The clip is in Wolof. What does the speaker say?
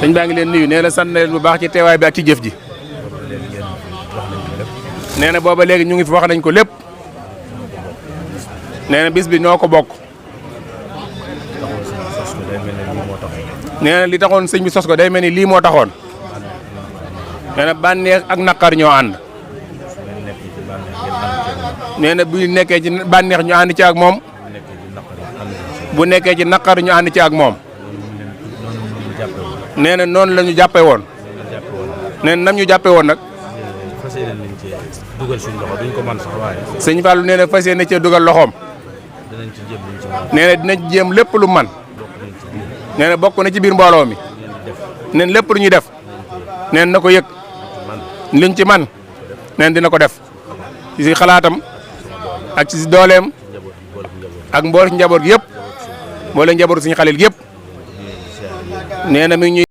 sëñ baa ngi leen nuyu nee na sant na leen bu baax ci teewaay bi ak ci jëf ji. nee na booba léegi ñu ngi fi wax nañ ko lépp. nee na bis bi ñoo ko bokk. nee na li taxoon sëñ bi sos ko day mel ni lii moo taxoon. nee na bànneex ak naqar ñoo ànd. nee na bu nekkee ci bànneex ñu ànd ci ak moom. bu nekkee ci naqar ñu ànd ci ak moom. nee na noonu la ñu jàppee woon. nee na nam ñu jàppee woon nag. sëñ Fallou nee na fas yéene cee dugal loxoom. nee na dina jéem lépp lu man. nee na bokk na ci biir mbooloo mi. nee na lépp lu ñuy def. nee na ko yëg. luñ ci man nee na dina ko def. ci xalaatam ak ci dooleem ak mboolem njaboot gi yëpp mboolem njaboot suñu xalil gi yëpp nee na mi ngi ñuy